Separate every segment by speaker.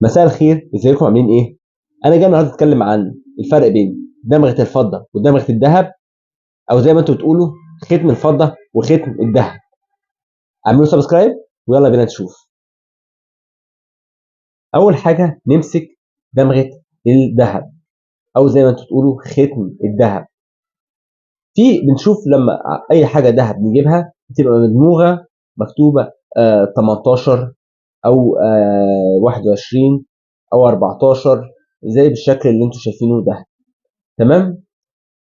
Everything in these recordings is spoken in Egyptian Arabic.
Speaker 1: مساء الخير، ازيكم عاملين ايه؟ انا جاي النهارده اتكلم عن الفرق بين دمغه الفضة ودمغه الذهب، او زي ما انتم بتقولوا ختم الفضة وختم الذهب. اعملوا subscribe ويلا بينا نشوف. اول حاجة نمسك دمغه الذهب، او زي ما انتم بتقولوا ختم الذهب. في بنشوف لما اي حاجة ذهب نجيبها بتبقى مدموغه مكتوبة 18 او 21 او 14، زي بالشكل اللي انتم شايفينه ده. تمام؟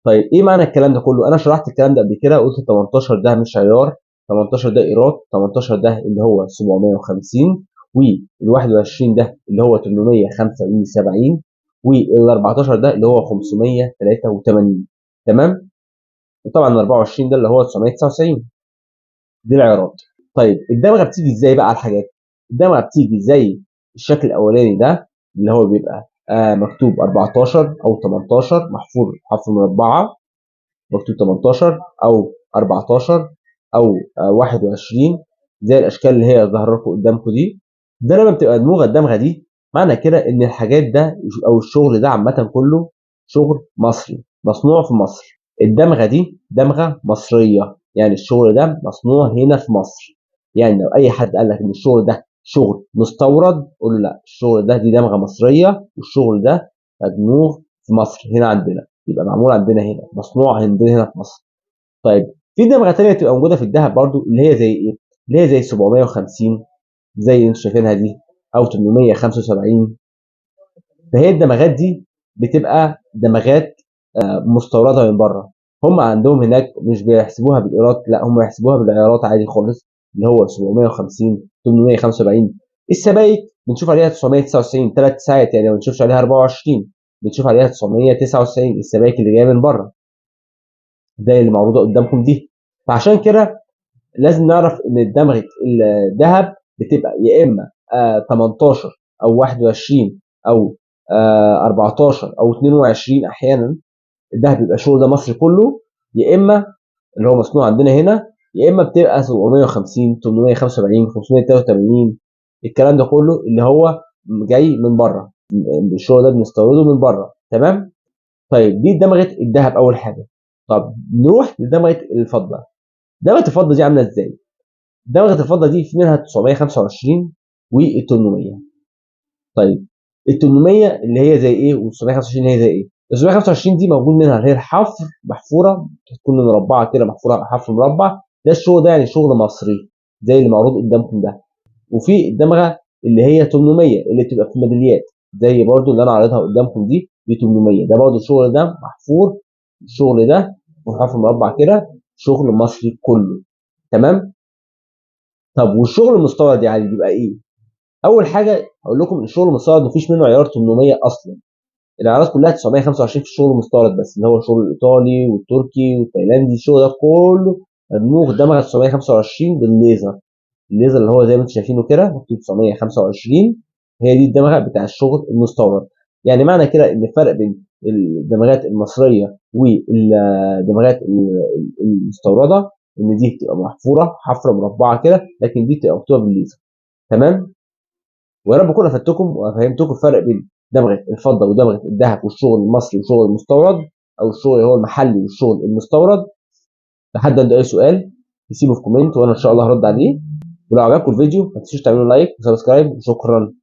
Speaker 1: طيب ايه معنى الكلام ده كله؟ انا شرحت الكلام ده قبل كده، قلت 18 ده مش عيار، 18 ده ايراد، 18 ده اللي هو 750، وال 21 ده اللي هو 875، وال 14 ده اللي هو 583. تمام؟ وطبعا ال 24 ده اللي هو 999. دي العيارات. طيب الدمغه بتيجي ازاي بقى على الحاجات؟ الدمغه بتيجي زي الشكل الاولاني ده اللي هو بيبقى مكتوب 14 او 18، محفور حرف مربعه مكتوب 18 او 14 او 21، زي الاشكال اللي هي ظاهره لكم قدامكم دي. ده لما بتبقى مدموغه الدمغه دي، معنى كده ان الحاجات ده او الشغل ده عامة كله شغل مصري مصنوع في مصر. الدمغه دي دمغه مصرية، يعني الشغل ده مصنوع هنا في مصر. يعني لو اي حد قال لك ان الشغل ده شغل مستورد، قول له لا، الشغل ده دي دمغه مصرية، والشغل ده مدموغ في مصر هنا عندنا، يبقى معمول عندنا هنا، مصنوع عندنا هنا في مصر. طيب في دمغه ثانية بتبقى موجودة في الذهب برضو، اللي هي زي ايه؟ اللي هي زي 750 زي اللي انتم شايفينها دي، او 875. فهي الدمغات دي بتبقى دمغات مستورده من بره. هم عندهم هناك مش بيحسبوها بالايراد، لا هم بيحسبوها بالعيارات عادي خالص، اللي هو 750 875. السبائك بنشوف عليها 999 3 ساعات، يعني ما بنشوفش عليها 24، بنشوف عليها 999 السبائك اللي جاية من بره زي اللي معروضة قدامكم دي. فعشان كده لازم نعرف ان دمغه الذهب بتبقى يا اما 18 او 21 او 14 او 22 احيانا. الذهب بيبقى شغل ده مصري كله، يا اما اللي هو مصنوع عندنا هنا، يا اما بتبقى 750 875 583، الكلام ده كله اللي هو جاي من بره، الشغل ده بنستورده من بره. تمام؟ طيب دي دمغه الذهب اول حاجة. طب نروح لدمغه الفضة. دمغه الفضة دي عامله ازاي؟ دمغه الفضة دي في منها 925 و 800. طيب ال 800 اللي هي زي ايه، وال 925 اللي هي زي ايه؟ ال 925 دي موجود منها اللي هي الحفر محفورة، تكون مربعه كده، محفورة حفر مربع، ده الشغل ده يعني شغل مصري زي اللي معروض قدامكم ده. وفي الدمغه اللي هي 800 اللي بتبقى في ميداليات زي برضو اللي انا عارضها قدامكم دي، دي 800، ده برضو الشغل ده محفور، الشغل ده وحفر مربع كده، شغل مصري كله. تمام؟ طب والشغل المستورد يعني بيبقى ايه؟ اول حاجة هقول لكم ان الشغل المستورد مفيش منه عيار 800 اصلا، العيارات كلها 925 في الشغل المستورد بس، اللي هو الشغل الايطالي والتركي والتايلاندي، الشغل ده كله مدموغ دمغه 925 بالليزر. الليزر اللي هو زي ما انتم شايفينه كده مكتوب 925، هي دي الدمغه بتاع الشغل المستورد. يعني معنى كده ان الفرق بين الدمغات المصرية والدمغات المستورده ان دي بتبقى محفورة حفره مربعه كده، لكن دي بتبقى مكتوبة بالليزر. تمام؟ ويا رب اكون افدتكم وفهمتكم الفرق بين دمغه الفضة ودمغه الذهب والشغل المصري والشغل المستورد، او الشغل اللي هو المحلي والشغل المستورد. لحد عنده اي سؤال يسيبه في comment وانا ان شاء الله هرد عليه. ولو عجبكم الفيديو ما تنسوش تعملوا like و subscribe، وشكرا.